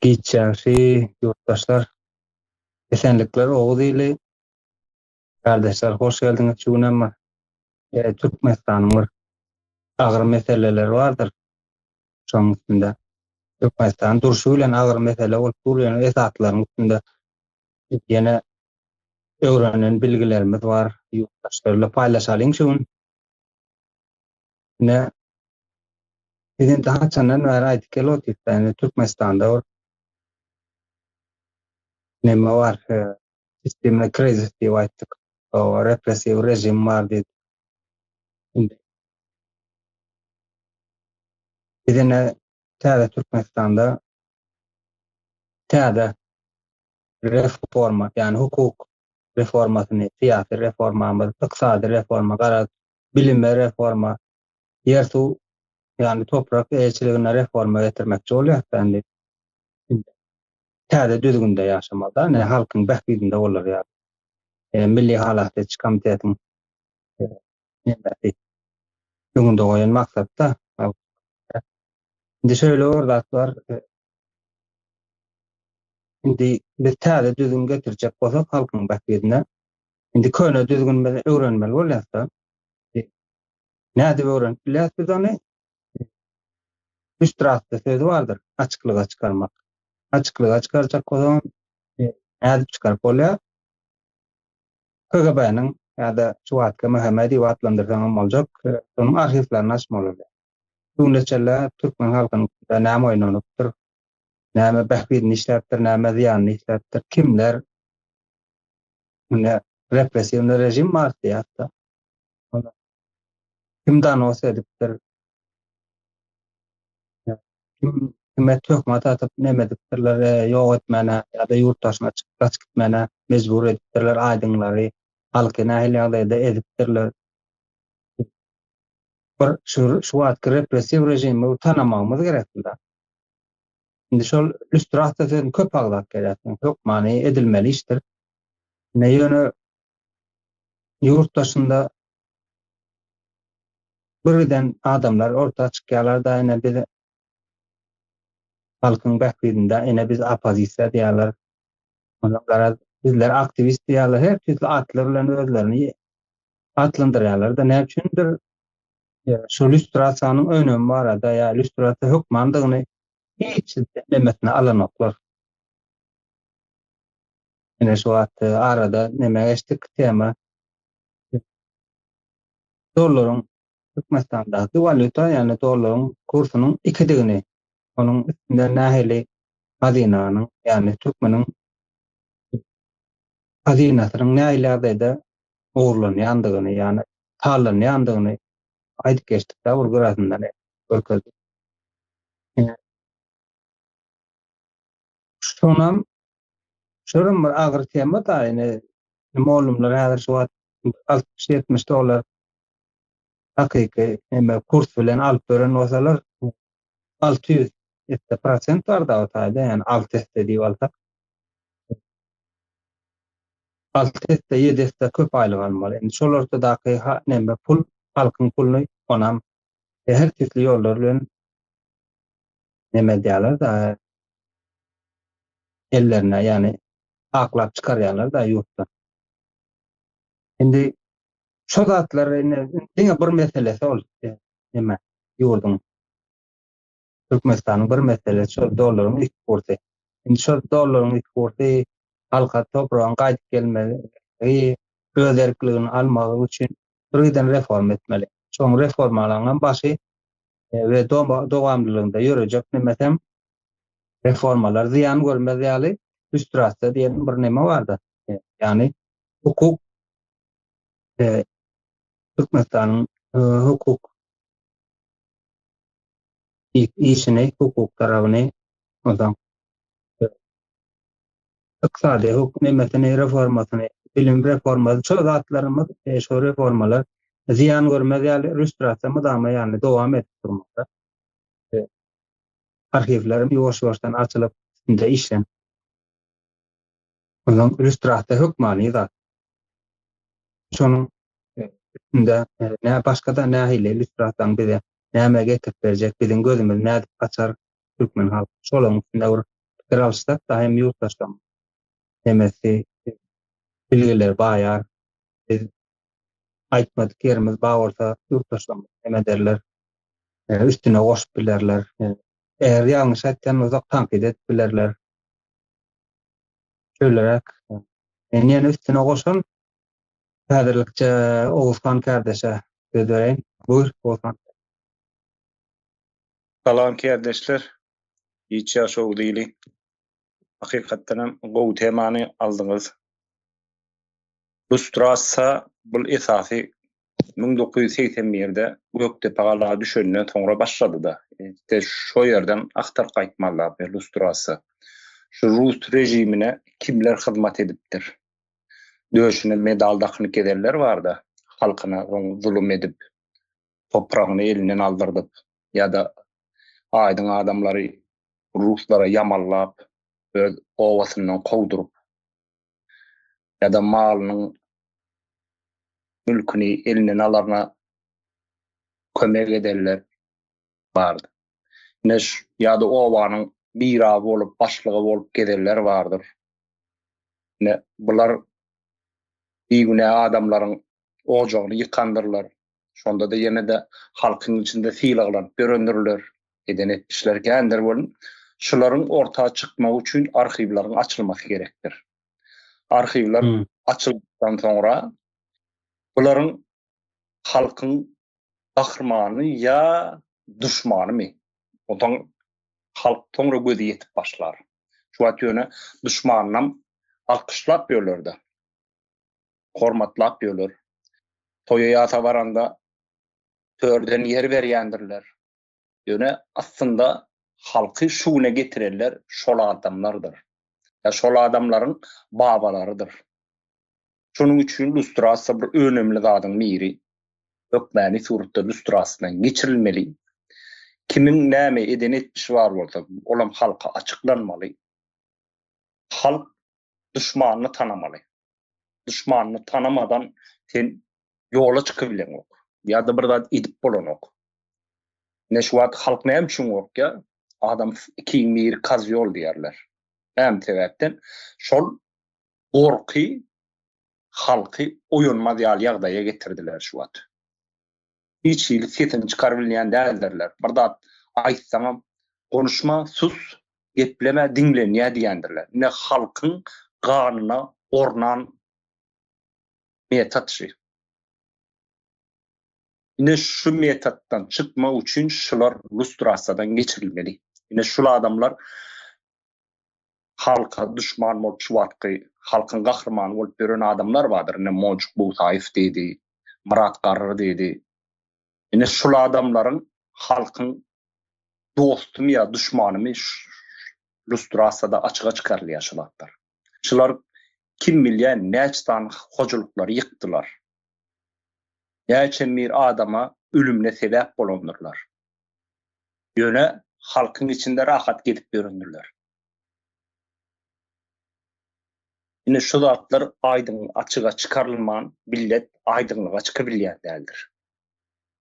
Giç ýagşy ýurtdaşlar. Esenlikler Oguz ili. Gardaşlar hoş geldiňiz şu günem bir Türkmenistanyň bir agyr meseleleri bardyr. Şonuň üstünde Türkmenistan durşy bilen agyr mesele bolup dur ýöne esaslaryň üstünde ýene öwrenen bilgilerimiz bar. Ýurtdaşlar bilen paýlaşalyň şu gün. Ine, biz indi haçandan bäri aýdyp gelip otyrys, indi Türkmenistanda bir neme bar, sistemli krizis diýip aýtdyk. Repressiw režim bar diýdik. Indi biz ine täze Türkmenistanda täze reforma, ýagny hukuk reformasyny, syýasy reformamyz, ykdysady reforma, garaz, bilime reforma, ýer-suw, ýagny toprak eýeçiligine reforma getirmekçi bolýarys indi. Indi täze düzgünde ýaşamaly-da, ine halkyň bähbidinde bolar ýaly. E, Milli halas ediş komitetiň e, nemesi öňünde goýan maksatda. Indi şeýle bir zat bar. E, indi biz täze düzgün getirjek bolsak halkyň bähbidine, Indi köne düzgünimizi öwrenmeli bolýas-da. Nädip öwrenip bilýäris biz ony? Lýustrasiýa sözi bardyr, açyklyga çykarmak. Açyklyga çykarjak bolsaň, nädip çykaryp bolýar? KGB-niň ýa-da şu wagtky MHM diýip atlandyrsaňam boljak, şonuň arhiwlerini açmaly bolýar. Şu güne çenli türkmen halkynyň üstünde näme oýnanypdyr, näme bähbidini işläpdir, näme zyýanyny işläpdir, kimler Ine, repressiwny režim bar diýýär-de. Kim donos edipdir? Kim kime töhmet atyp neme edipdirler, e, ýok etmäne ýa-da ýurt daşyna çykyp gaçyp gitmäne mejbur edipdirler aýdyňlary, halky nähili ýagdaýda ezipdirler. Bir şu şu wagtky repressiw režimi tanamagymyz gerek bunda. Indi şol lýustrasiýa sözüni köp agzap gelýärsiň. Hökmany edilmeli işdir. Ine ýöne ýurt daşynda bir giden adamlar orta çykýarlar-da, ine biz halkyň bähbidinde, ine biz oppozisiýa diýýärler. Ondan garaz bizler aktiwist diýýärler. Her tüýsli atlar bilen özlerini atlandyrýarlar-da. Näme üçindir şu lýustrasiýanyň önemi barada ýa lýustrasiýa hökmandygyny hiç nemesine alanoklar. Ine şu wagt e, arada neme geçdik tema. Dollaryň Türkmenistandaky walýuta, ýagny dollaryň kursunyň ikidigini, onuň üstünde nähili hazynanyň, ýagny türkmeniň hazynasynyň nähili ýagdaýda ogurlanýandygyny, ýagny tallanýandygyny aýdyp geçdik-de, bir gyrasyndan görkezdik. Şonam şolam bir agyr tema da, ine mugallymlar häzir şu wagt 60-70 dollar hakyky neme kurs bilen alyp beren bolsalar 600 esse prosent bar da o taýda, ýagny 6 esse diýip alsak. 6 esse, 7 esse köp aýlyk almaly. Indi şol ortadaky neme pul, halkyň puluny onam her tüýsli ýollar bilen neme edýärler-da, ellerine, ýagny aklap çykarýarlar-da ýurtdan. Indi şo zatlar indi diňe bir meselesi ol neme ýurduň Türkmenistanyň bir meselesi şol dollaryň iki kursy. Indi şol dollaryň iki kursy halka topragyň gaýdyp gelmegi, öz erkligini almagy üçin bir giden reforma etmeli. Şoň reformalaryň başy we dowamlylygynda ýörejek nemesem reformalar zyýan görmez ýaly lýustrasiýa diýen bir neme barda. Ýagny hukuk Türkmenistanyň hukuk işini, hukuk tarabyny onsoň ykdysady hukuk nemesini, reformasyny, bilim reformasy, şol zatlarymyz, e, şol reformalar zyýan görmez ýaly lýustrasiýa mydama ýagny dowam edip durmaly. E, arhiwler ýuwaş-ýuwaşdan açylyp, üstünde işlenip. Ondan lýustrasiýa hökmany zat. Şonuň e, üstünde e, nä başga-da nähili lýustrasiýanyň bize näme getirip berjek, biziň gözümiz nädip açar türkmen halky. Şolaryň üstünde bir. pikir alyşsak da hem ýurtdaşlaryň hemmesi bilgileri baýar. Biz aýtmadyk ýerimiz bar bolsa ýurtdaşlarymyz hem ederler. Üstüne goşup bilerler. Eger ýalňyş aýtýan bolsak tankyt edip bilerler. Şeýleräk. Men ýene üstüne goşan häzirlikçe Oguzhan kärdeşe söz bereýin. Buyur Oguzhan. Salam kärdeşler. Hiç ýaş Oguz ili. Hakykatdan hem gowy temany aldyňyz. Lustrasiýa bul esasy 1981-de Gökdepe gala düşenden soňra başlady-da. İşte şo ýerden agtaryp gaýtmalylar lustrasiýa. Şu rus režimine kimler hyzmat edipdir? Döşüne medal dakynyp gezenler bar-da, halkyna soň zulum edip, topragyny elinden aldyrdyp ýa-da aýdyň adamlary ruslara ýamallap, öz obasyndan kowduryp ýa-da malynyň mülküni elinden alaryna kömek edenler bardy. Ine şu ýa-da obanyň miraby bolup, başlygy bolup gezenler bardyr. Ine bular bigünä adamlaryň ojagyny ýykandyrlar. Şonda-da ýene-de halkyň içinde sylaglanyp ýörendirler. Eden etmişleri kändir welin, şularyň orta çykmagy üçin arhiwleriň açylmasy gerekdir. Arhiwler açyldykdan soňra bularyň halkyň gahrymany ýa duşmanymy? Onsoň halk soňra gözi ýetip başlar. Şu wagt ýöne duşmanynam alkyşlap ýörler-de. Hormatlap ýörler. Toýa ýasa baranda törden ýer berýändirler. Ýöne aslynda halky şu güne getirenler şol adamlardyr. Ýa şol adamlaryň babalarydyr. Şonuň üçin lustrasiýa bir önemli zadyň biri. Hökmany suratda lustrasiýadan geçirilmeli. Kimiň näme eden etmişi bar bolsa, olam halka açyklanmaly. Halk duşmanyny tanamaly. Duşmanyny tanamadan sen ýola çykybileňok ýa-da bir zat edip bolanok. Ine şu wagt halk näme üçin gorkýar? Adam ikiň biri kozýol diýerler. Näme sebäpden? Şol gorky halky oýanmaz ýaly ýagdaýa getirdiler şu wagt. Hiç hili sesini çykarybilýän däldirler. Bir zat aýtsaňam konuşma, sus, gepleme, diňlenýär diýendirler. Ine halkyň ganyna ornan metod şu. Ine şu metoddan çykmak üçin şular lustrasiýadan geçirilmeli. Ine şul adamlar halka duşman bolup şu wagtky halkyň gahrymany bolup ýören adamlar bardyr. Ine Mojuk Bugdaýew diýdi, Myrat Garry diýdi. Ine şul adamlaryň halkyň dostumy ýa duşmanymy lustrasiýada açyga çykarylýar şu zatlar. Şular kim bilýär näçe sany hojalyklary ýykdylar. Näçe bir adama ölümine sebäp bolandyrlar. Ýöne halkyň içinde rahat gezip ýörendirler. Ine şu zatlar aýdyň açyga çykarylman millet aýdyňlyga çykybilýän däldir.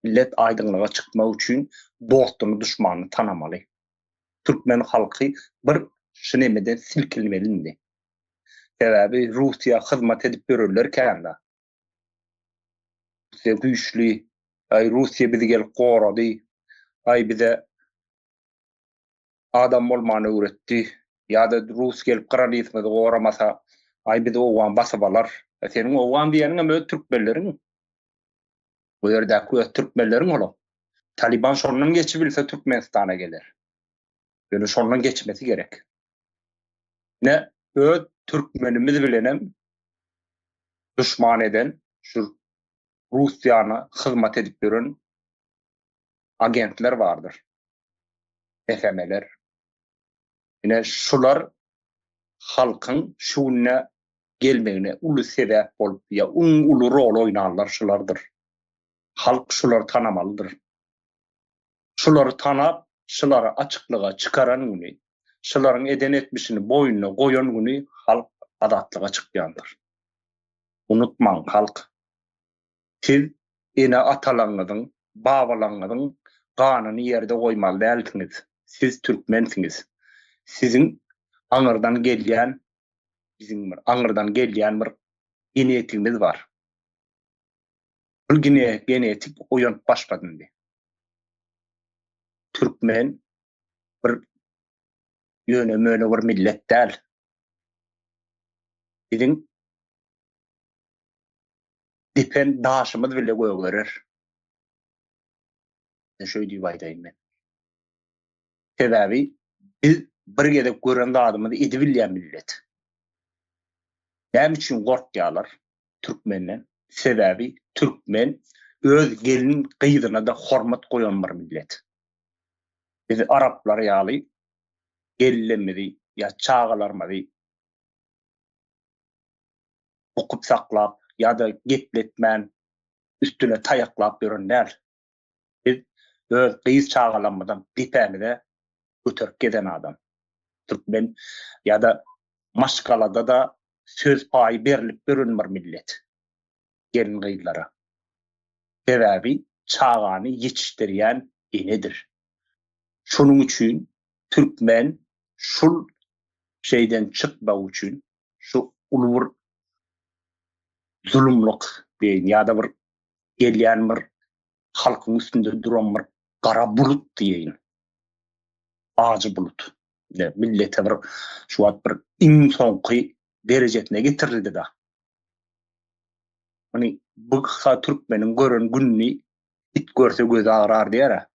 Millet aýdyňlyga çykmak üçin dostuny duşmanyny tanamaly. Türkmen halky bir şu nemeden silkilmeli indi. Sebäbi Russiýa hyzmat edip ýörenler kända. Russiýa güýçli, aý Russiýa bizi gelip gorady, aý bize adam bolmany öwretdi, ýa-da rus gelip granisimizi goramasa, aý bizi owgan basyp alar. Seniň owgan diýeniňem öz türkmenleriň. Bu ýerdäki öz türkmenleriň olar. Taliban şondan geçibilse Türkmenistana geler. Ýöne şondan geçmesi gerek. Ne öz türkmenimiz bilenem duşman eden şu Russiýana hyzmat edip ýören agentler bardyr. FM'ler. Ine şular halkyň şu gününe gelmegine uly sebäp bolup ýa iň uly rol oýnanlar şulardyr. Halk şulary tanamalydyr. Şulary tanap, şulary açyklyga çykaran güni, şularyň eden etmişini boýnuna goýan güni halk azatlyga çykýandyr. Unutmaň halk! Siz ene-atalaryňyzyň, babalaryňyzyň ganyny ýerde goýmaly dälsiňiz. Siz türkmensiňiz. Siziň. Aňyrdan gelýän biziň bir aňyrdan gelýän bir genetigimiz bar. Bul genetik oýanyp başlady indi. Türkmen bir ýöne-möne bir millet däl. Biziň depen daşymyz bile gögerer. Şöý diýip aýdaýyn men. Sebäbi biz bir gezek gören zadymyzy edibilýän millet. Näme üçin gorkýarlar türkmenden? Sebäbi türkmen öz gelin gyzyna-da hormat goýan bir millet. Biz araplar ýaly gelinlerimizi ýa çagalarymyzy bukup saklap ýa-da gepletmän üstüne taýaklap ýören däl. Biz öz gyz çagalarymyzam depämize göterip gezen adam. Türkmen ýa-da maşgalada-da söz paýy berlip ýören bir millet gelin-gyzlara. Sebäbi çagany ýetişdirýän enedir. Şonuň üçin türkmen şul şeýden çykmak üçin şu uly bir zulumlyk diýeýin ýa-da bir gelýän bir halkyň üstünde duran bir gara bulut diýeýin. Ajy bulut. Millete bir şu wagt bir iň soňky derejesine getirildi da. Muny bu türkmeniň gören gününi it görse gözi agrar diýer-ä.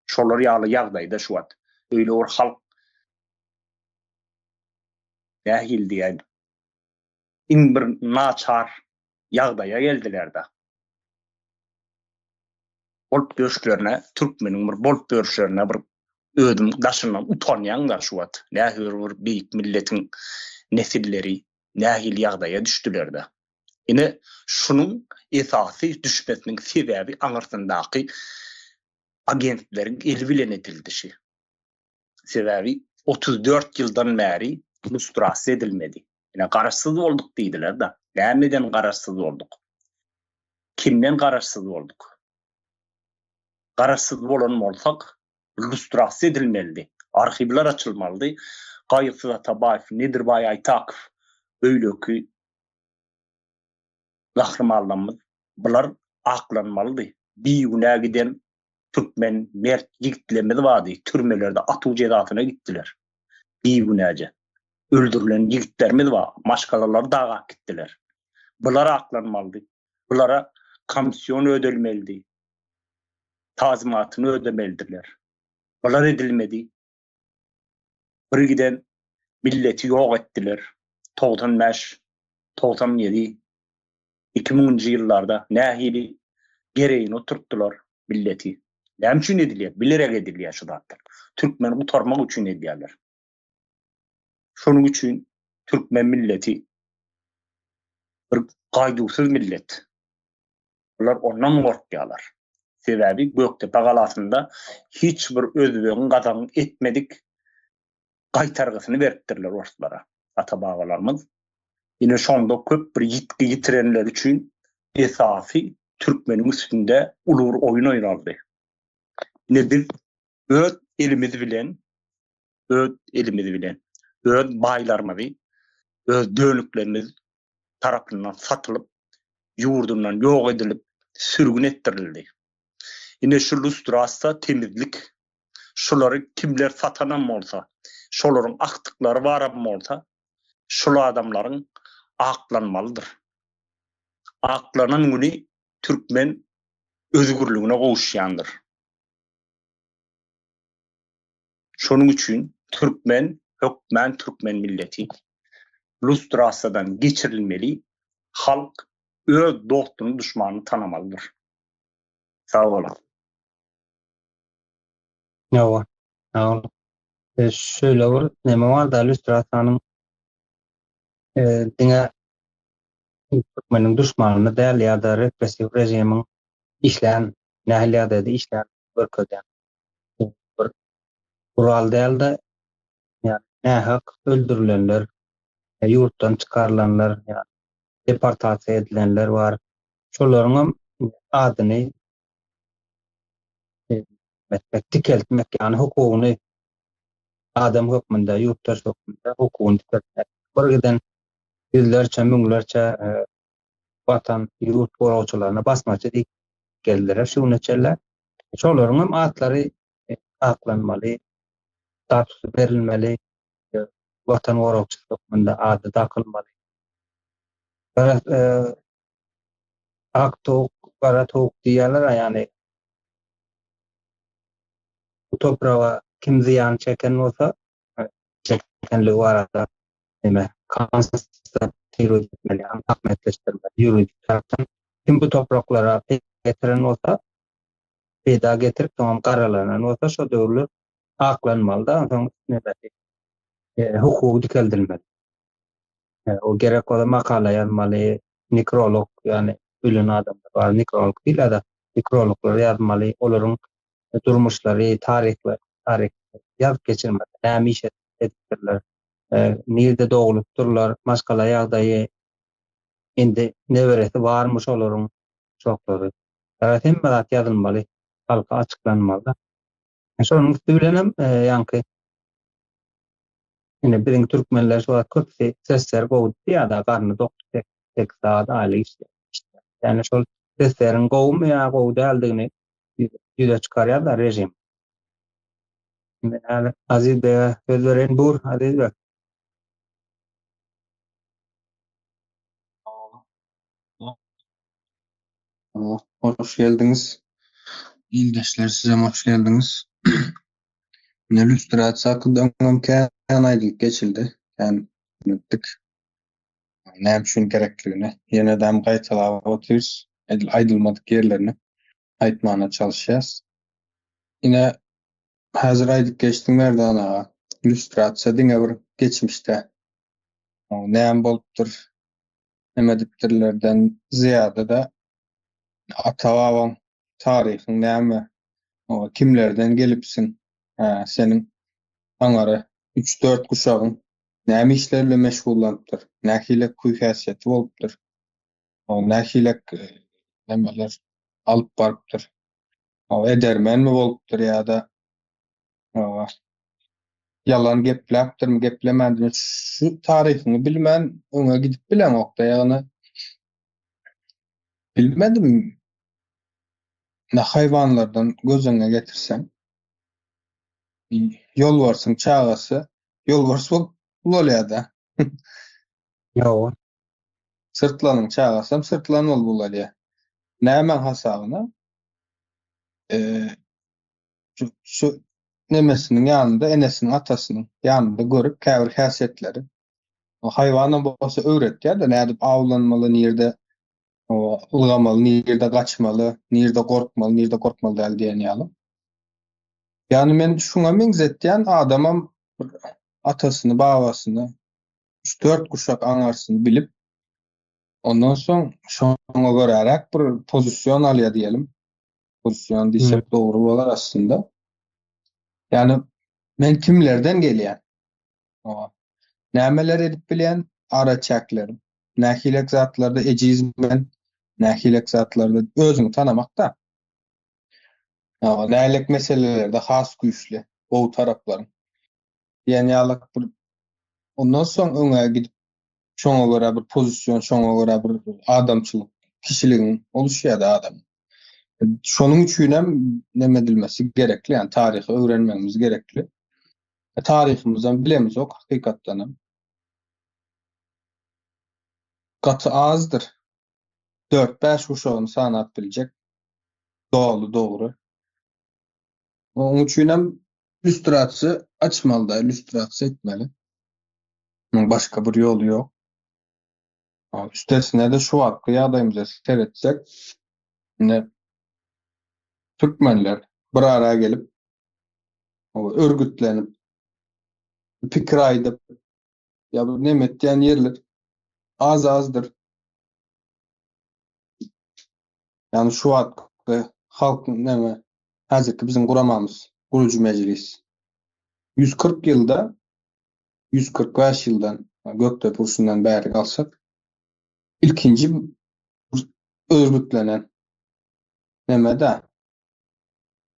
Şolar ýaly ýagdaýda şu wagt. Öýle bir halk nähili diýäýin, iň bir naçar ýagdaýa geldiler-de. Bolup ýörüşlerine, türkmeniň bir bolup ýörüşlerine bir özüň daşyndan utanýaň-da şu wagt. Nähili bir beýik milletiň nesilleri nähili ýagdaýa düşdüler-de. Ine, şunuň esasy düşmesiniň sebäbi aňyrsyndaky agentleriň eli bilen edildi şi. Sebäbi 34 ýyldan bäri lustrasiýa edilmedi. Ine, garaşsyz bolduk diýdiler-de. Nämeden garaşsyz bolduk? Kimden garaşsyz bolduk? Garaşsyz bolan bolsak, lustrasiýa edilmelidi. Arhiwler açylmalydy. Gaýgysyz Atabaýew, Nedirbaý Aýtakow, beýleki gahrymanlarymyz bular aklanmalydy. Bigünä giden türkmen mert ýigitlerimiz bardy, türmelerde atuw jezasyna gitdiler. Bigünäje. Öldürilen ýigitlerimiz bar, maşgalalary dagap gitdiler. Bular aklanmalydy. Bulara komission ödelmelidi. Tazymatyny ödemelidiler. Bular edilmedi. Bir giden milleti ýok etdiler. 95, 97, 2000-nji ýyllarda nähili geregini oturtdylar milleti. Näme üçin edilýär? Bilerek edilýär şu zatlar. Türkmeni gutarmak üçin edýärler. Şonuň üçin türkmen milleti bir gaýduwsyz millet. Bular ondan gorkýarlar. Sebäbi Gökdepe galasynda hiç bir özbegiň, gazagyň etmedik gaýtargysyny beripdirler orslara ata-babalarymyz. Ine şonda köp bir ýitgi ýitirenleri üçin esasy türkmeniň üstünde uly bir oýun oýnaldy. Ine biz öz elimiz bilen öz elimiz bilen öz baýlarymyzy, öz dönüklerimiz tarapyndan satylyp, ýurdundan ýok edilip, sürgün etdirildi. Ine şu lustrasiýa, temizlik, şulary kimler satanam bolsa, şolaryň agtyklary baram bolsa, şul adamlaryň aklanmalydyr. Aklanan güni türkmen özgürligine gowuşýandyr. Şonuň üçin türkmen hökmän türkmen milleti lustrasiýadan geçirilmeli halk öz dostuny duşmanyny tanamalydyr. Sag boluň. Hawa, sag boluň. Şeýle bir neme barda lustrasiýanyň diňe türkmeniň duşmanyny däl ýa-da repressiw režimiň işlän nähili ýagdaýda işlän görkezýän bir gural däl-de, ýagny nähak öldürilenler, ýurtdan çykarylanlar, ýagny deportasiýa edilenler bar. Şolaryňam adyny etmek, dikeltmek, ýagny hukugyny. Adam hökmünde, ýurtdaş hökmünde hukugyny dikeltmek. Bir giden ýüzlerçe, müňlerçe watan, ýurt goragçylaryna basmaçy diýip geldiler şu güne çenli. Şolaryň hem atlary aklanmaly, statusy berilmeli, watan goragçysy hökmünde ady dakylmaly. Garaz, ak towuk, gara towuk diýýärler, ýagny bu topraga kim zyýan çeken bolsa, çekenligi barada neme konstatirowat etmeli, ýagny ahmetleşdirmeli ýuridik tarapdan. Kim bu topraklara getiren bolsa, peýda getirip, soňam garalanan bolsa, şo döwürler aklanmaly-da, onsoň nemesi, hukugy dikeldilmeli. O gerek bolsa makala ýazmaly, nekrolog, ýagny ölen adamlar bar, nekrolog diýilýär-de, nekrologlar ýazmaly, olaryň durmuşlary, taryhlary, taryh ýazyp geçirmeli, näme iş edipdirler, nirde doglupdyrlar, maşgala ýagdaýy, indi neberesi barmy şolaryň, uşaklary. Garaz, hemme zat ýazylmaly, halka açyklanmaly-da. Şonuň üsti bilenem ýaňky ine biziň türkmenler şu wagt köpüsi sesler gowy diýýär-de, garny dok 8 sagat aýlyk işleýär. Ýagny şol sesleriň gowumy ýa gowy däldigini ýüze çykarýar-da režim. Men häzir Aziz bege söz bereýin. Bur, Aziz beg. Hoş geldiňiz. Ildeşler sizem hoş geldiňiz. Ine lýustrasiýa hakynda öňem kän aýdylyp geçildi. Kän etdik. Näme üçin gerekligini ýene-de gaýtalap otyrys. Edil aýdylmadyk ýerlerini aýtmana çalyşýas. Ine häzir aýdyp geçdiň Merdan aga. Lýustrasiýa diňe bir geçmişde näme bolupdyr, neme edipdirlerden zyýada-da ata-babaň taryhyň näme, kimlerden gelipsiň, seniň aňary üç-dört guşagyň näme işler bilen meşgullanypdyr, nähili hüý-häsiýeti bolupdyr, nähili nemeler alyp barypdyr, edermenmi bolupdyr ýa-da ýalan gepläpdirmi, geplemändirmi, şu taryhyňy bilmän öňe gidip bileňok-da, ýagny bilmedim, ine haýwanlardan göz öňüne getirseň, ýolbarsyň çagasy ýolbars bolup ulalýar-da. Ýowa. Syrtlanyň çagasam syrtlan bolup ulalýar. Nämäň hasabyna? Şu nemesiniň ýanynda, enesiniň, atasynyň ýanynda görüp käbir häsiýetleri. O haýwanam bolsa öwretýär-de, nädip awlanmaly, nirde ylgamaly, nirde gaçmaly, nirde gorkmaly, nirde gorkmaly däl diýen ýaly. Ýagny men şuňa meňzetýän, adamam bir atasyny, babasyny, üç-dört guşak aňarsyny bilip, ondan soň şoňa göräräk bir pozision alýar diýelim. Pozision diýsek dogry bolar aslynda. Ýagny men kimlerden gelýän? Nämeler edip bilýän? Araçäklerim. Nähilek zatlarda ejiz men? Nähilek zatlarda özüňi tanamakda. Nähilek meselelerde has güýçli, gowy taraplaryň. Diýen ýalyk bir ondan soň öňe gidip şoňa görä bir pozision, şoňa görä bir adamçylyk, kişiligiň oluşýar-da adam. Şonuň üçin hem neme edilmesi gerekli, ýagny taryhy öwrenmegimiz gerekli. E, taryhymyzam bilemizok hakykatdan hem. Gaty azdyr. 4-5 guşagyny sanap biljek. Doly, dogry. Onuň üçin hem lýustrasiýa açmaly-da, lýustrasiýa etmeli. Munuň başga bir ýoly ýok. Üstesine-de şu wagtky ýagdaýymyza seretsek, indi türkmenler bir ara gelip, örgütlenip, pikir aýdyp, ýa bir neme etýän ýerler az-azdyr. Ýagny şu wagtky halk näme häzirki biziň guramamyz gurujy mejlis 140 ýylda 145 ýyldan Gökdepe urşundan bäri alsak ilkinji örgütlenen neme-de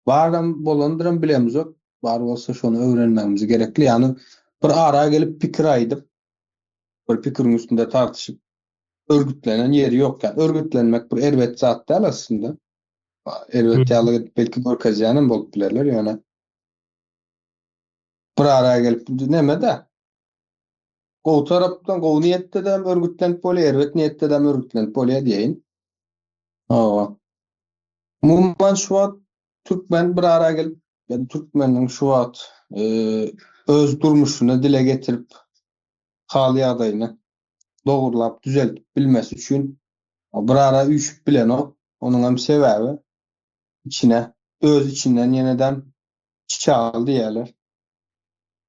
baram bolandyram bilemizok. Bar bolsa şony öwrenmegimiz gerekli. Ýagny bir ara gelip pikir aýdyp, bir pikiriň üstünde tartyşyp örgütlenen ýeri ýok. Ýagny örgütlenmek bir erbet zat däl aslynda. Erbet ýaly edip belki görkezýänem bolup bilerler, ýöne bir ara gelip neme-de gowy tarapdan, gowy niýetde-de örgütlenip bolýar, erbet niýetde-de örgütlenip bolýar diýeýin. Hawa. Umuman şu wagt türkmen bir ara gelip, ýa türkmeniň şu wagt öz durmuşyny dile getirip, hal ýagdaýyny dogurlap düzeltip bilmesi üçin bir ara üýşüp bilenok. Onuň hem sebäbi içine, öz içinden ýenedem çiçaly diýýärler.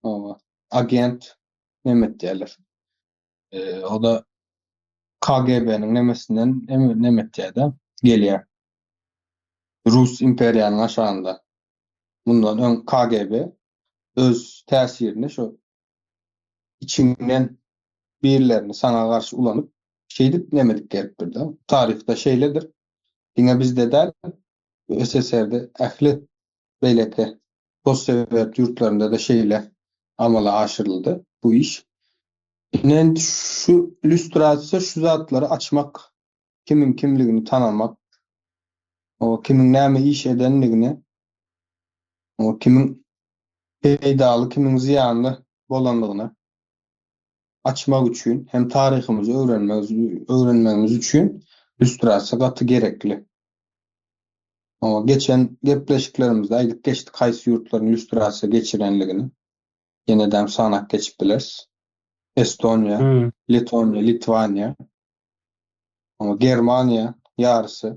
Hawa, agent neme etýärler. O-da KGB-niň nemesinden neme etýär-de, gelýär. Rus imperiýanyň aşagynda. Mundan öň KGB öz täsirini şu içiňden birilerini saňa garşy ulanyp, şeýdip neme edip gelipdir-de. Taryhda şeýledir. Diňe bizde däl, SSR-de ähli beýleki postsowet ýurtlarynda-da şeýle amala aşyryldy bu iş. Ine indi şu lýustrasiýa şu zatlary açmak, kimiň kimligini tanamak, o kimiň näme iş edenligini, o kimiň peýdaly, kimiň zyýanly bolanlygyny açmak üçin hem taryhymyzy öwrenmek öwrenmegimiz üçin lýustrasiýa gaty gerekli. Oňa geçen gepleşiklerimizde aýdyp geçdik haýsy ýurtlaryň lýustrasiýa geçirenligini. Ýenedem sanap geçip bileris. Estoniýa, Letoniýa, Litwaniýa, oňa Germaniýa ýarysy,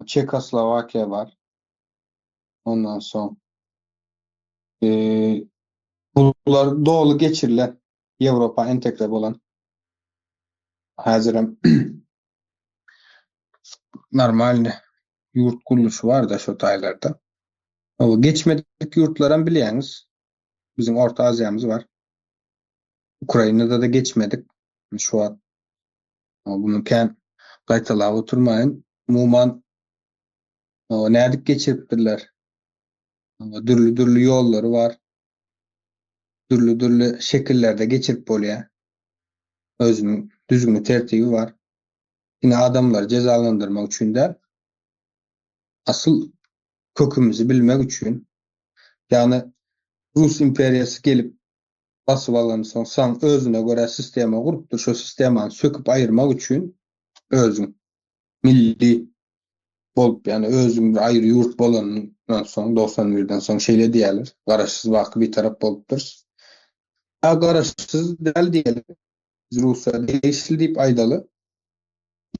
Çekoslowakiýa bar. Ondan soň bular doly geçirilen Ýewropa entegre bolan. Häzirem normalny ýurt gurluşy bar-da şo taýlarda. O geçmedik ýurtlaram bilýäňiz. Biziň Orta Aziýamyz bar. Ukrainada-da geçmedik. Şu wagt bunu kän gaýtalap oturmaýyn. Umuman nädip geçiripdirler? Dürli-dürli ýollary bar. Dürli-dürli şekillerde geçirip bolýar. Özüniň düzgüni tertibi bar. Diňe adamlary jezalandyrmak üçin däl, asyl kökümizi bilmek üçin. Ýagny Rus imperiýasy gelip basyp alansoň saň özüne görä sistema gurupdyr, şo sistemany söküp aýyrmak üçin özüň milli bolup, ýagny özüň bir aýry ýurt bolanyndan soň, 91-den soň şeýle diýýärler, garaşsyz baky bitarap bolupdyrys. A garaşsyz däl diýeli, biz Russiýa degişli diýip aýdaly.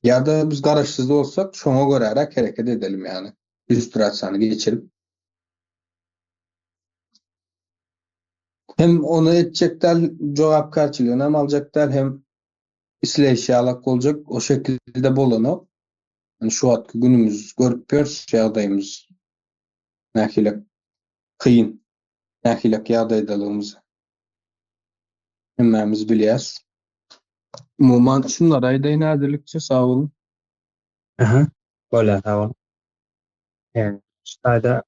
Ýa-da biz garaşsyz bolsak, şoňa göräräk hereket edelim, ýagny illýustrasiýany geçirip. Hem ony etjek däl, jogapkärçiligini hem aljak däl, hem isleýşi ýalak boljak, o şekilde bolanok. Ýani şu wagtky günümiz görüp ýörüs ýagdaýymyz nähili kyn, nähili ýagdaýdalygymyzy hemmämiz bilýäs. Umuman şunlary aýdaýyn häzirlikçe sag boluň. Aha, bolýar sag boluň. Ýani şu taýda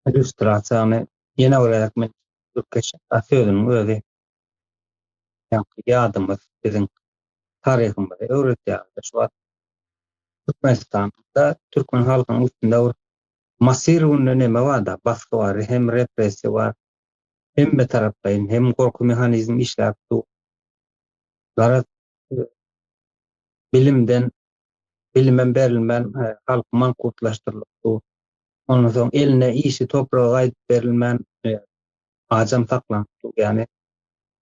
illýustrasiýany ýene bir gezek men sözüniň özi Ýaňky ýadymyz biziň taryhymyzy öwredýär. Şu wagt Türkmenistanda türkmen halkynyň üstünde bir massirowny neme bar-da, basgy bar, hem repressiýa bar. Hemme taraplaýyn hem gorky mehanizmi işläp dur. Garaz, bilimden bilimem berilmän halk mankurtlaşdyrylyp dur. Ondan soň eline işi topragy gaýdyp berilmän ajam saklanyp dur. Ýagny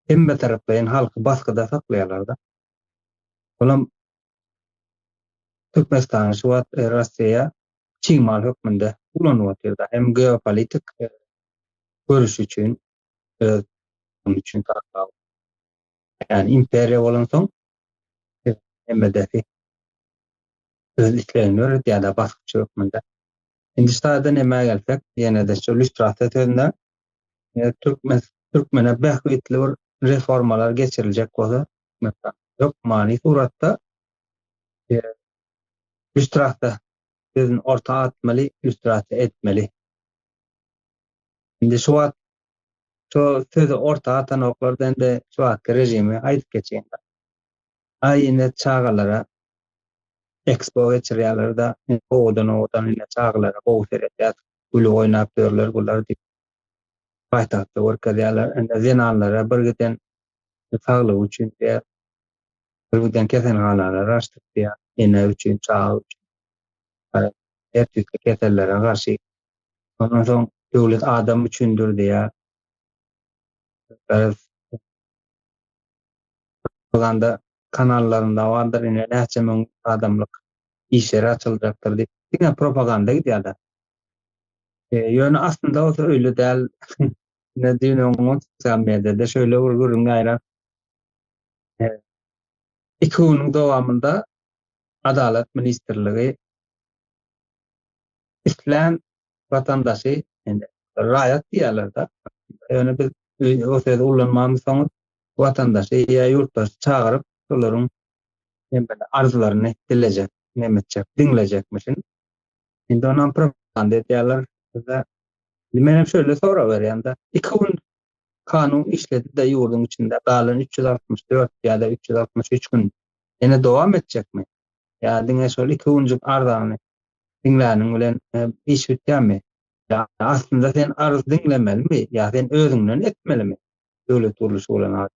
hemme taraplaýyn halky basgyda saklaýarlar-da. Olam Türkmenistany şu wagt Russiýa çig mal hökmünde ulanyp otyrda. Hem geopolitik görüşi üçin öz üçin saklap. Ýagny imperiýa bolansoň hemmedesi öz islegini döredýär-de basgyçy hökmünde. Indi şu taýda nämä gelsek, ýene-de şu lýustrasiýa sözüne türkmen türkmene bähbitli bir reformalar geçiriljek bolsa, hökmany suratda lýustrasiýa sözüni orta atmaly, lýustrasiýa etmeli. Indi şu wagt şu sözi orta atanoklar indi şu wagtky režimi aýdyp geçeýin. Aý indi çagalara ekspo geçirýärler-de, owadan-owadan indi çagalara gowy seredýär, gülüp oýnap ýörler bular diýip paýtagtda görkezýärler. Indi zenanlara bir giden saglygy üçin diýýär, bir giden keselhanalar açdyk diýýär, ene üçin, çaga üçin. Her tüýsli kesellere garşy. Ondan soň döwlet adam üçindir diýýär. Propaganda kanallarynda bardyr, ine näçe müň adamlyk iş ýeri açyljakdyr diýip, diňe propaganda gidýärler. E, ýöne aslynda bolsa öýle däl. Ine düýn öňňun sosial mediada şeýle bir gürrüň ýaýrap. E, iki günüň dowamynda Adalat ministrligi islän watandaşy, indi raýat diýýärler-de, ýöne biz o sözi ullanmamyzsoň watandaşy ýa ýurtdaşy çagyryp, şolaryň hemmeli arzlaryny dilejek, neme etjek, diňlejekmişin. Indi onam propaganda edýärler. Bizde menem şöyle sorag berýän-de, iki gün kanun işledi-de ýurduň içinde, galan 364 ýa-da 363 gün ýene dowam etjekmi? Ýa diňe şol iki günjük arzany diňläniň bilen e, iş bitýärmi? Ýa aslynda sen arz diňlemelimi? Ýa sen özüňden etmelimi? Döwlet gurluşy bolan adam.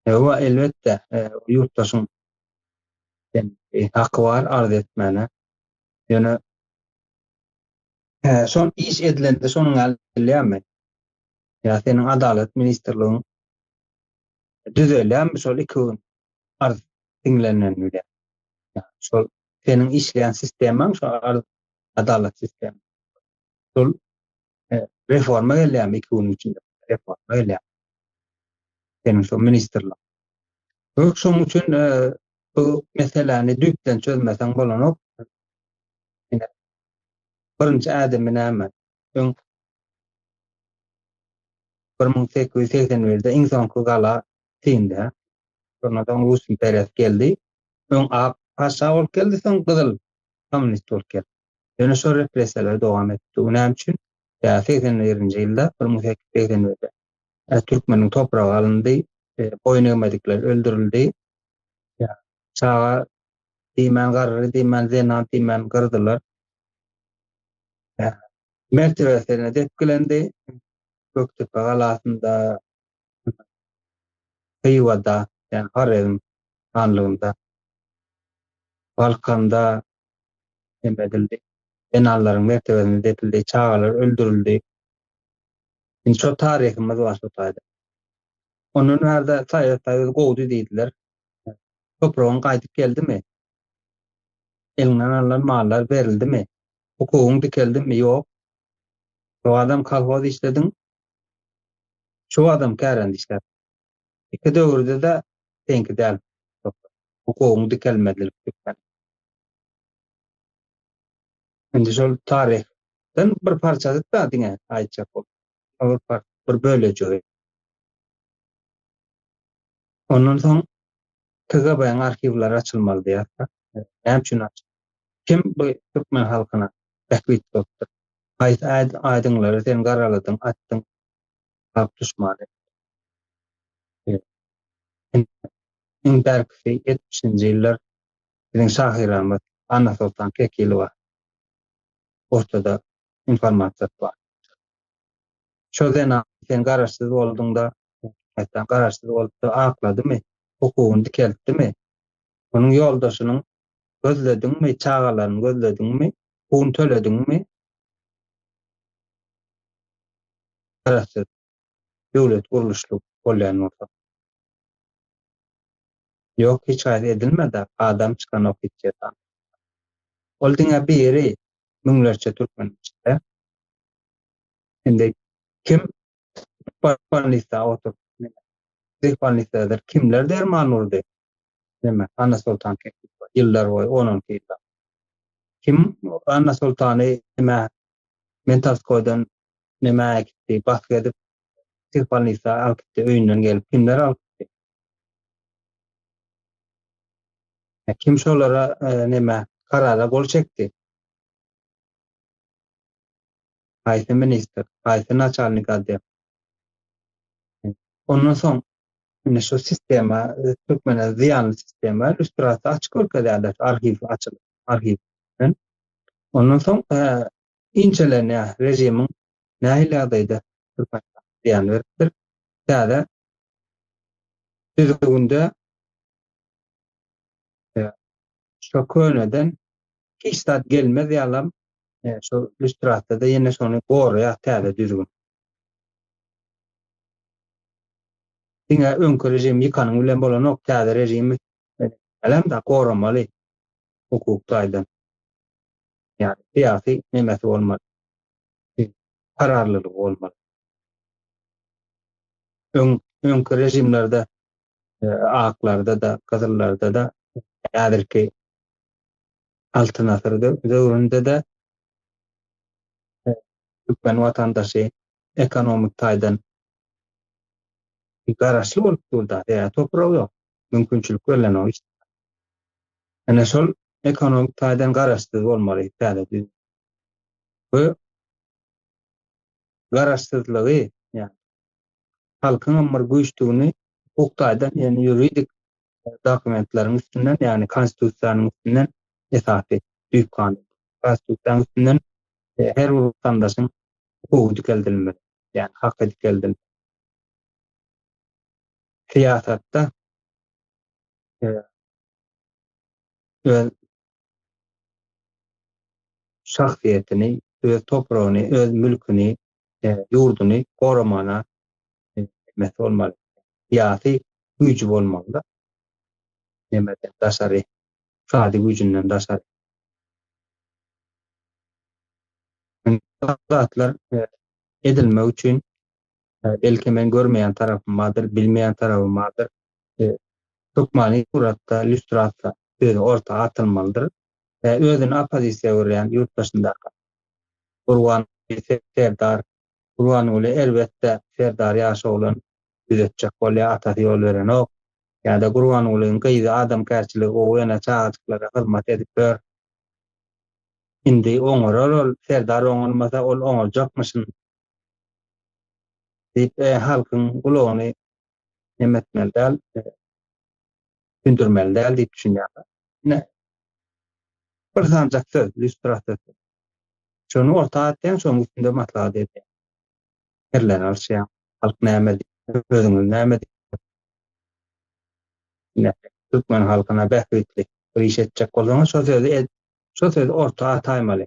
Ewa, elbetde, e, ýurtdaşyň sen e, haky bar arz etmäne. Ýöne e, şol iş edilende şonuň ýaly edilýärmi? Ýa seniň adalat ministrligiň düzelýärmi şol iki gün arz diňlenen bilen? Şol seniň işleýän sistemaň şo arz adalat sistema. Şol e, reforma gelýärmi iki günüň içinde? Reforma gelýär. Seniň şo ministrlik. Ýok, şonuň üçin e, bu meseläni düýpden çözmeseň bolanok. Ine, birinji ädimi näme? Öň 1881-de iň soňky gala syndy. Şondan soň Rus imperiýasy geldi. Öň ak patyşa bolup geldi, soň gyzyl kommunist bolup geldi. Ýöne şol repressiýalar dowam etdi. Bu näme üçin? Ýa 81-nji ýylda, 1881-de e, türkmeniň topragy alyndy, e, boýun egmedikler öldürildi. Ýa çaga diýmän, garry diýmän, zenan diýmän gyrdylar. Mertebesine depgilendi. Gökdepe galasynda, Hywada, ýagny Horezm hanlygynda, Balkanda hem edildi. Zenanlaryň mertebesine depildi, çagalar öldürildi. Indi şo taryhymyz bar şo taýda. Ondan bärde Sowet Soýuzy gowdy diýdiler. Topragyň gaýdyp geldimi? Eliňden alnan mallar berildimi? Hukugyň dikeldimi? Ýok. Şu adam kolhoz işlediň. Şu adam kärende işläp. Iki döwürde-de seňki däl. Hukugyň dikelmezligi türkmen. Indi şol taryhdan bir parçajyk da diňe aýtjak bolup. Bir par bir bölejigi. Ondan soň KGB-niň arhiwleri açylmaly diýýär. Näme üçin aç? Kim bu türkmen halkyna bähbit bolupdyr? Haýsy aýdyňlary sen garaladyň, atdyň? Halk duşmany. Iň bärkisi 70-nji ýyllar biziň şahyramyz Annasoltan Kekilowa ortada informasiýasy bar. Şo zenan sen garaşsyz bolduňda, Türkmenistan garaşsyz bolupdy, akladymy? Hukugyny dikeltdimi? Onuň ýoldaşynyň gözlediňmi, çagalaryny gözlediňmi, pun tölediňmi? Garaşsyz döwlet gurluşly bolýan bolsa. Ýok, hiç haýsy edilmedi, adam çykanok hiç ýerden. Ol diňe biri müňlerçe türkmeniň içinde. Indi kim bolnisa oturyp, psihbolnisadyr, kimler derman urdy? Neme, Annasoltan Kekilowa ýyllar boýy, on-onki ýyllap. Kim Annasoltany neme Mentalskoýdan nämä äkitdi, basgy edip psihbolnisa alyp gitdi, öýünden gelip kimler alyp gitdi? Kim şolara neme karara gol çekdi? Haýsy ministr, haýsy naçalnik otdel. Ondan soň indi şu sistema, türkmene zyýanly sistema, lýustrasiýa açyk görkezýärler, arhiw açylyp, arhiw. Ondan soň inçelenýär režimiň nähili ýagdaýda Türkmenistana zyýan beripdir. Täze düzgünde şo köneden hiç zat gelmez ýalam şo lýustrasiýada ýene şony goraýar täze düzgün. Diňe öňki režim ýykanyň bilen bolanok, täze režimi da goramaly hukuk taýdan. Ýagny syýasy nemesi bolmaly. Kararlylygy bolmaly. Öň öňki režimlerde aklarda-da, gyzyllarda-da häzirki Altyn asyr döwründe-de türkmen watandaşy ekonomik taýdan garaşly bolup durdy. Sebäbi topragy ýok, mümkinçilik berlenok hiç. Ine şol ekonomik taýdan garaşsyz bolmaly täze düzgün. Bu garaşsyzlygy, ýagny halkyňam bir güýçdügini hukuk taýdan, ýagny ýuridik dokumentleriň üstünden, ýagny konstitusiýanyň üstünden esasy düýp kanun. Konstitusiýanyň üstünden her bir watandaşyň hukugy dikeldilmeli, ýagny haky dikeldilmeli. Syýasatda öz şahsyýetini, öz topragyny, öz mülküni, ýurduny goramana nemesi bolmaly. Syýasy güýji bolmaly-da. Nemeden daşary, ykdysady güýjünden daşary. Zatlar edilmek üçin belki men görmeýän tarapym bardyr, bilmeýän tarapym bardyr. Hökmany suratda lýustrasiýa sözi orta atylmalydyr. Özüni oppozisiýa görýän ýurt daşyndaky Gurbanguly Serdar Gurbanguly erbetde Serdar ýaş oglan düzetjek bolýar atasy ýol berenok. Ýa-da Gurbangulyň gyzy adamkärçiligi gowy ene çagajyklara hyzmat edip ýör. Indi oňarar ol Serdar oňarmasa ol oňarjakmyşyn diýip halkyň gulagyny neme etmeli däl, sündürmeli däl diýip düşünýärler. Ine, bir sanjak söz, lýustrasiýa sözi. Şony orta atýaň, şonuň üstünde maslahat edýäň. Pikirleri alyşýaň. Halk näme diýýär, özüňiz näme diýýäňiz? Ine, türkmen halkyna bähbitli bir iş etjek bolsaňyz, şo sözi ed, şo sözi orta ataýmaly.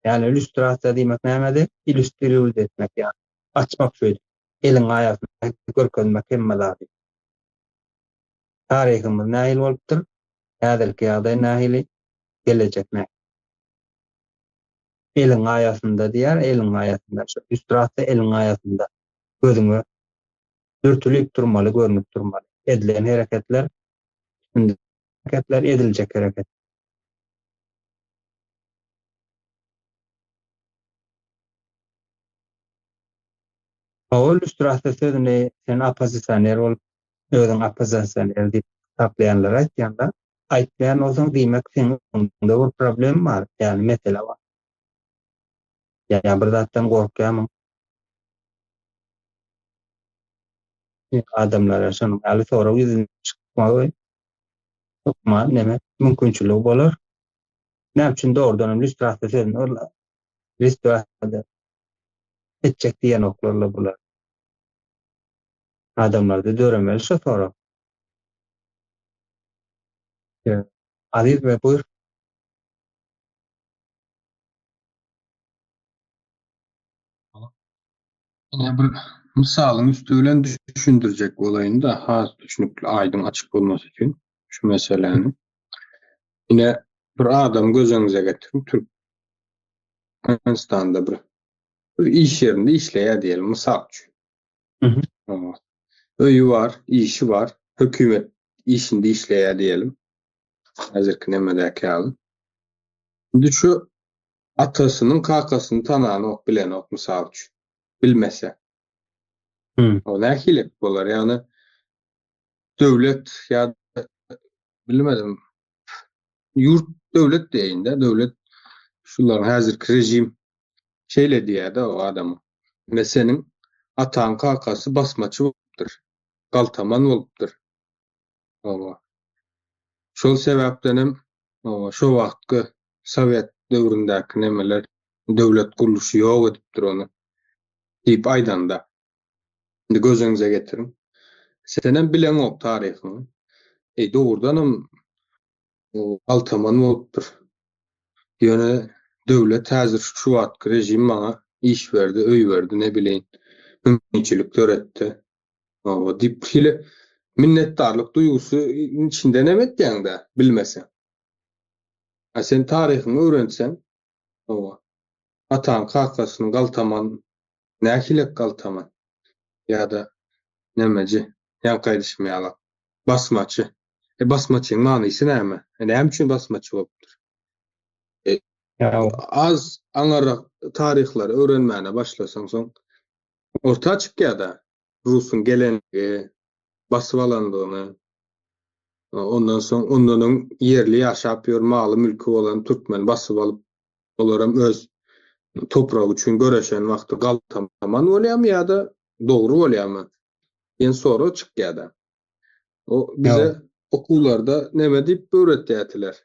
Ýagny lýustrasiýa diýmek nämedi? Illýustriwt etmek, ýagny açmak şeýdip, eliň aýasyna görkezmek hemme zady. Taryhymyz nähili bolupdyr? Häzirki ýagdaý nähili? Gelejek nähili? Eliň aýasynda diýýär, eliň aýasynda. Şu lýustrasiýa eliň aýasynda. Gözüňe dürtülip durmaly, görnüp durmaly. Edilen hereketler, üstünde hereketler, ediljek hereket. Hawa, lýustrasiýa sözüni sen oppozisioner bolup, özüň oppozisioner diýip hasaplaýanlara aýtýaň-da. Aýtmaýan bolsaň, diýmek seň öňüňde bir problem bar, ýagny mesele bar. Ýa bir zatdan gorkýarmyň? Adamlara şonuň ýaly sorag ýüzüne çykmagy hökman neme mümkinçiligi bolar. Näme üçin dogrudan hem lýustrasiýa sözüni ol lýustrasiýa etjek diýenoklar-la bular. Adamlarda döremeli şo sorag. Aziz bey buyur. Ine bir mysalyň üsti bilen düşündirjek bolaýyn-da, has düşnükli, aýdyň, açyk bolmasy üçin şu meseläni. Ine bir adamy göz öňüňize getiriň, Türkmenistanda bir bir iş ýerinde işleýär diýelim, mysal üçin. Öýi bar, işi bar, hökümet işinde işleýär diýelim. Häzirki nemedäki ýaly. Indi şu atasynyň kakasyny tananok, bilenok mysal üçin. Bilmese. O nähili bolar? Ýagny döwlet ýa bilmedim ýurt döwlet diýeýin-de, döwlet şularyň häzirki rejim. Şeýle diýýär-de o adama. Ine seniň ataň kakasy basmaçy bolupdyr. Galtaman bolupdyr. Hawa. Şol sebäpdenem hawa şo wagtky sowet döwründäki nemeler döwlet gurluşy ýok edipdir ony diýip aýdanda. Indi göz öňüňize getiriň. Senem bileňok taryhyňy. Eý dogrudanam galtaman bolupdyr. Ýöne döwlet häzir şu wagtky režim maňa iş berdi, öý berdi, ne bileýin, mümkinçilik döretdi. Hawa diýip hili minnetdarlyk duýgusy içindenem etýäň-dä, bilmeseň. A sen taryhyňy öwrenseň, hawa, ataň kakasyny galtaman, nähilek galtaman? Ýa-da nemeji, ýaňky aýdyşym ýaly, basmaçy. E basmaçyň manysy näme? E näme üçin basmaçy bolupdyr? E az aňarrak taryhlary öwrenmäne başlasaň soň orta çykýar-da rusuň gelenligi, basyp alandygyny, ondan soň ondan öň ýerli ýaşap ýör maly-mülki bolan türkmeni basyp alyp, olaram öz topragy üçin göreşen wagty galtaman bolýarmy ýa-da dogry bolýarmy diýen sorag çykýar-da. O bize okuwlarda neme diýip öwretýärdiler?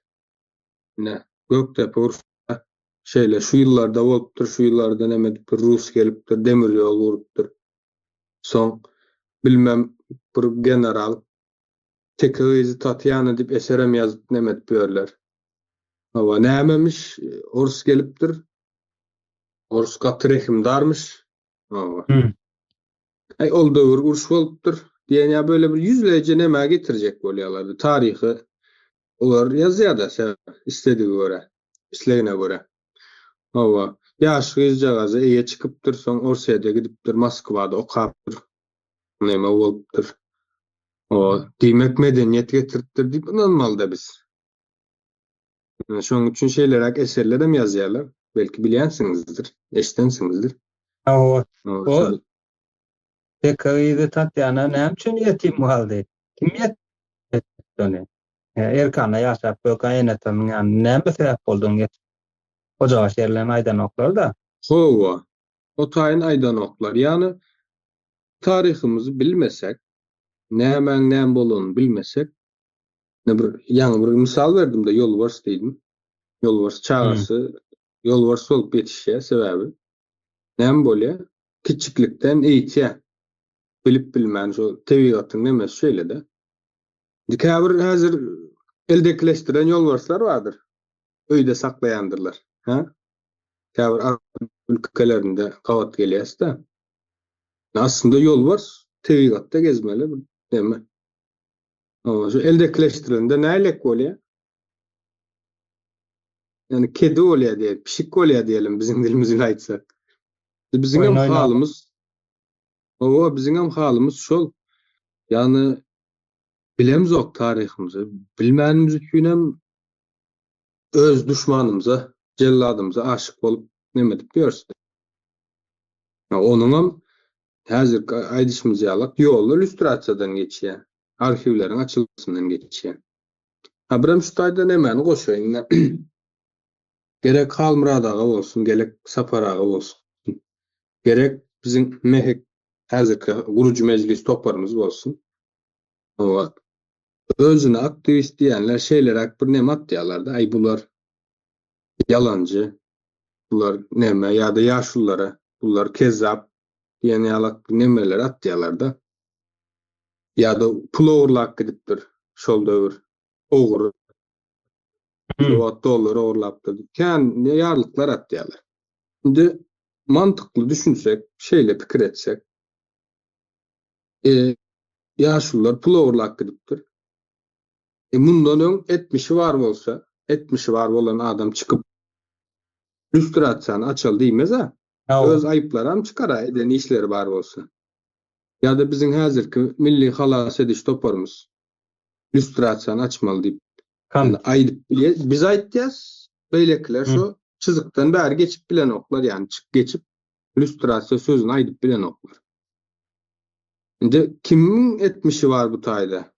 Ine, Gökdepe urşunda şeýle şu ýyllarda bolupdyr, şu ýyllarda neme edipdir, rus gelipdir, demir ýol gurupdyr. Soň bilmem bir general Teke gyzy Tatýana diýip eserem ýazyp neme edip ýörler. Hawa, nämemiş, orus gelipdir. Orus gaty rehimdarmyş. Hawa. Äý, ol döwür uruş bolupdyr diýen ýa böyle bir ýüzleýje nämä getirjek bolýarlardy. Taryhy olar ýazýar-da sebäbi isledigi görä, islegine görä. Hawa, ýaş gyzjagaza eýe çykypdyr, soň Orsýede gidipdir, Moskwada okapdyr, neme bolupdyr. Hawa, diýmek medeniýet getiripdir diýip ynanmaly-da biz. Şonuň üçin şeýleräk eserlerem ýazýarlar. Belki bilýänsiňizdir, eşidensiňizdir. Hawa, o Teke gyzy Tatýana näme üçin ýetim galdy? Kim ýetim ony? Erkana ýaşap ýörkä ene-atasynyň ýanynda näme sebäp boldy onuň ýetim? Hojabaş ýerlerini aýdanoklar-da. Hawa, o taýyn aýdanoklar. Ýagny taryhymyzy bilmesek, nämäň näme bolanyny bilmesek, Ine bir ýaňy bir mysal berdim-de ýolbars diýdim. Ýolbars çagasy ýolbars bolup ýetişýär sebäbi näme bolýar? Kiçjiklikden eýtýär. Bilip bilmän şo tebigatyň nemesi şeýle-de. Indi käbir häzir eldekileşdiren ýolbarslar bardyr. Öýde saklaýandyrlar. Hä? Käbir arap ülkelerinde gabat gelýäs-de. Aslynda ýolbars tebigatda gezmeli bir neme. Hawa, şu eldekileşdirilende nälik bolýar? Ýani kedi bolýar diýelim, pişik bolýar diýelim biziň dilimiz bilen aýtsak. Biziň hem halymyz Hawa, biziň hem halymyz şol. Ýagny bilemzok taryhymyzy. Bilmänimiz üçin hem öz duşmanymyza, jelladymyza aşyk bolup neme edip ýörüs. Onuňam häzirki aýdyşymyz ýalak ýoly lýustrasiýadan geçýär. Arhiwleriň açylmasyndan geçýär. Ha birem şu taýda nemäni goşaýyn. Gerek Halmyrat aga bolsun, gerek Sapar aga bolsun. Gerek biziň MHK häzirki gurujy mejlis toparymyz bolsun. Hawa. Özüne aktiwist diýenler şeýleräk bir neme atýarlar-da, aý bular ýalanjy, bular neme ýa-da ýaşululara bular kezzap diýen ýalak nemeleri atýarlar-da. Ýa-da pul ogurlap gidipdir şol döwür. Ogry. Şol wagt dollar ogurlapdyr diýip kän ýarlyklar atýarlar. Indi mantykly düşünsek, şeýle pikir etsek, e, ýaşulular pul ogurlap gidipdir. E, mundan öň etmişi bar bolsa, etmişi bar bolan adam çykyp lýustrasiýany açaly diýmez-ä. Öz aýyplaram çykar-a eden işleri bar bolsa. Ýa-da biziň häzirki Milli halas ediş toparymyz lýustrasiýany açmaly diýip aýdyp bilýär. Biz aýtýas, beýlekiler şo çyzykdan bäri geçip bilenoklar, ýagny çyk geçip lýustrasiýa sözüni aýdyp bilenoklar. Indi kimiň etmişi bar bu taýda?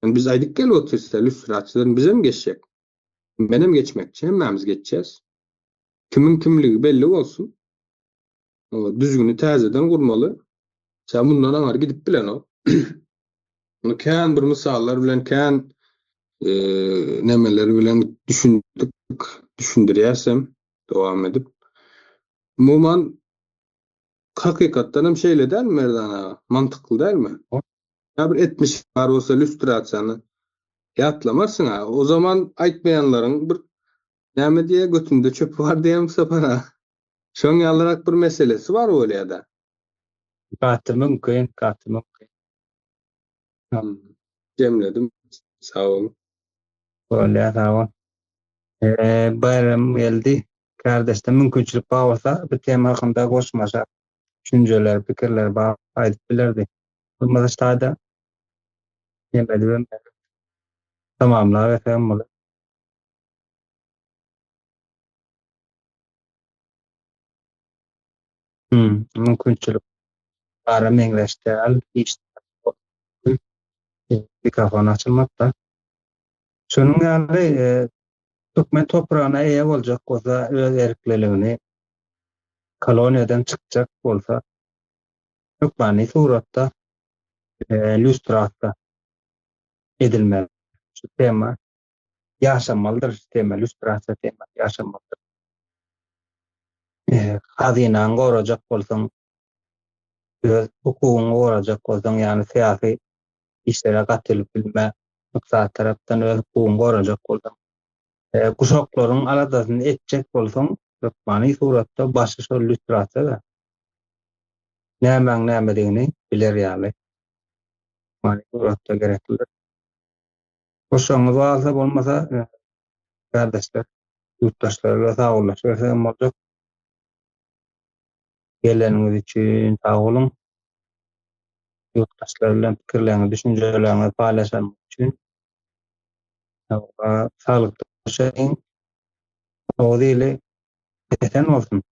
Indi biz aýdyp gelip otyrys-da, lýustrasiýadan bizem geçjek. Menem geçmekçi, hemmämiz geçjäs. Kimiň kimligi belli bolsun. Düzgüni täzeden gurmaly. Sen mundan aňary gidip bilenok. Muny kän bir mysallar bilen, kän nemeler bilen düşündirdik, düşündirýäsem dowam edip. Umuman hakykatdan hem şeýle dälmi Merdan aga? Mantykly dälmi? Ýa bir etmiş bar bolsa lýustrasiýany ýatlamarsyň-a. O zaman aýtmaýanlaryň bir näme diýýär, götünde çöpi bar diýýärmi Sapar aga? Şoň ýalyrak bir meselesi bar bolýa-da. Gaty mümkin, gaty mümkin. Jemledim. Sag boluň. Bolýar, sag bol. Baýram geldi. Kärdeşde mümkinçilik bar bolsa, bu tema hakynda goşmaça düşünjeler, pikirler bar aýdyp bilerdi. Bolmasa şu taýda neme edibem tamamlabersem bolar. Hmm, mümkinçilik bara meňzeş däl. Hiç mikrofon açylmazda. Şonuň ýaly e, türkmen topragyna eýe boljak bolsa, öz erkliligini koloniýadan çykjak bolsa, hökmany suratda e, lýustrasiýa edilmeli. Şu tema ýaşamalydyr şu tema, lýustrasiýa temasy ýaşamalydyr. Hazynaňy gorajak bolsaň, öz hukugyňy gorajak bolsaň, ýagny syýasy işlere gatylyp bilme, ykdysady tarapdan öz hukugyňy gorajak bolsaň, guşaklaryň aladasyny etjek bolsaň, hökmany suratda başy şol lýustrasiýa-da. Nämäň nämedigini biler ýaly. Hökmany suratda gereklidir. Goşagyňyz barsa bolmasa kärdeşler, ýurtdaşlar bilen sagbollaşybersegem boljak. Geleniňiz üçin sag boluň. Ýurtdaşlar bilen pikirleriňizi, düşünjeleriňizi paýlaşanyňyz üçin. Saglykda görşeliň. Oguz ili esen bolsun.